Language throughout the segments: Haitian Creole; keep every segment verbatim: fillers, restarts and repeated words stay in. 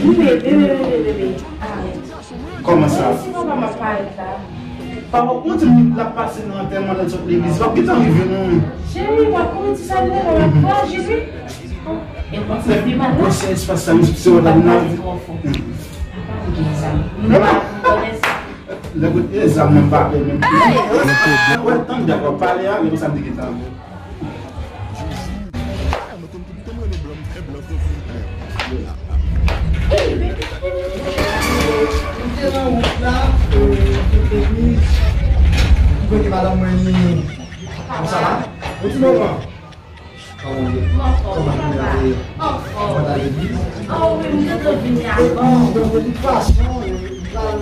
Bebe, bebe, bebe, bebe. Arèt. Kòman sa? Mwen si papa m ap parèt la. Papa, ou di m l ap pase nan antèman, l sot legliz. L ap gentan rive, non. Cheri, w ap konnen ti sa li rele w ap fwaji, wi. E konsa, pi mal la. Mwen se espas sa, mwen se wòl la, non. Papa m gen zam. Mwen pa konnen sa. Lè kote zam nan pa pè menm. Wè, tann dakò, pale a, men konsa m te gentan. M te nan wout la, euh, tout legliz. M kote madanm mwen li. Kòman sa va? Yon ti moman. Kòman w ye? Kòman w ye? Kòman w ta legliz? Epi, bon, de tout fason, euh, m pral,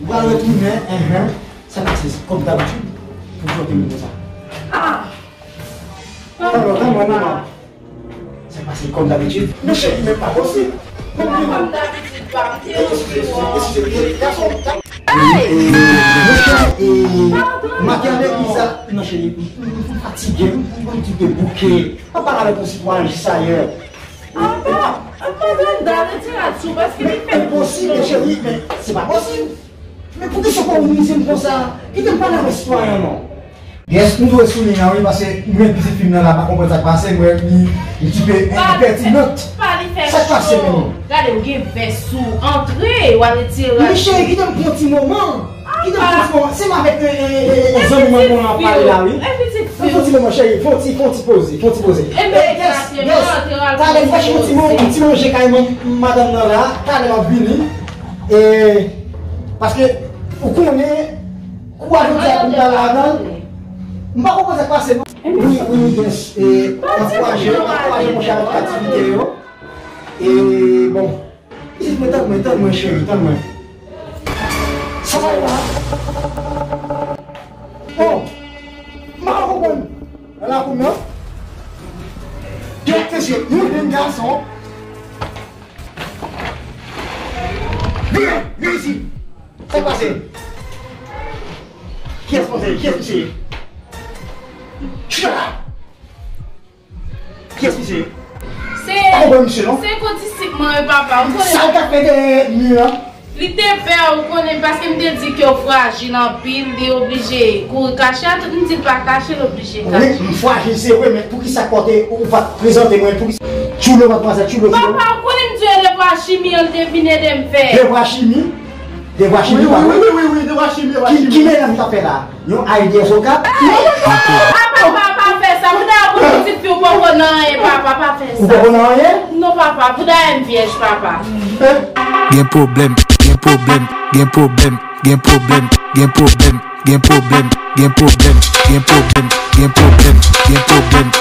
m pral retounen, enhen. Sa pase, kòm dabitid, pou jwenn moun konsa. Tann, tann, tann, tann. Sa pase kòm dabitid. Men cheri, men pa posib. Kòm dabitid, pa. Eskize, eskize, eskize, gason. Monchè, e, maten nan legliz la, non, cheri, m, m, m fatige, m, m, m debouke. M ap pale avèk yon sitwayen jis ayè. Apa, apa, Danda, retire sou, paske li fè. Men enposib, men cheri, men se pa posib. Men poukisa w pa ou mize m konsa? Kite m pale avèk sitwayen an non. Yes, m dwe souliye wi, paske mwen pitit fi m nan la pa konprann sa k pase, m wè li, li ti pe enpètinant. Sa k pase menm? Gade, ou gen vès sou, antre, w a retire. Men cheri, kite m pran ti moman. Kite m pran ti moman. Se m avèk, e, e, e, e, zanmi mwen mwen ap pale la wi. Fè yon ti moman, cheri, fè yon ti, fè yon ti poze, fè yon ti poze. Yes, yes. Talè m fè yon ti moman, yon ti manje kay man-, madanm nan la, talè m ap vini. E, paske, ou konnen, kou a jodi a pou m pale avè l, m pa konprann sa k pase non. Wi, wi, wi, yes. E, ankouraje, ankouraje monchè avèk aktivite yo. E, bon. Pitit mwen, tann mwen, tann mwen, cheri, tann mwen. Sa sa ye la? Oh! M pa konprann. Nan lakou m nan? Gade mesye, yon jenn gason. Vini, vini isit. Sa k pase? Kiyès misye ye? Kiyès misye ye? Chita la! Kiyès misye ye? Se, pa konprann misye non. Se kondisip mwen wi papa. Ou konnen sa w t ap fè dèyè mi an? Li te pè, ou konnen, paske m te di ke w frajil anpil, li oblije kouri kache a, tout m di l pa kache, l oblije kache. Wi, m frajil, se vre, men poukisa w pa te, ou pa t prezante mwen, poukisa? Tchoulo, madmwazèl, tchoulo, tchoulo. Papa, ou konnen m di w e devwa chimi an, l te vin ede m fè. Devwa chimi? Devwa chimi, wi, wi, wi, wi, devwa chimi, devwa chimi. Ki, ki medam t ap fè la? Yon idea so ka. Ay! Ah, papa, pa fè sa. Pou dayè pou pitit fi w poko nan anyen, papa, pa fè sa. Ou poko nan anyen? Non, papa, pou dayè m vyèj, papa. Gen pwoblèm, gen pwoblèm, gen pwoblèm, gen pwoblèm, gen pwoblèm, gen pwoblèm, gen pwoblèm, gen pwoblèm, gen pwoblèm, gen pwoblèm.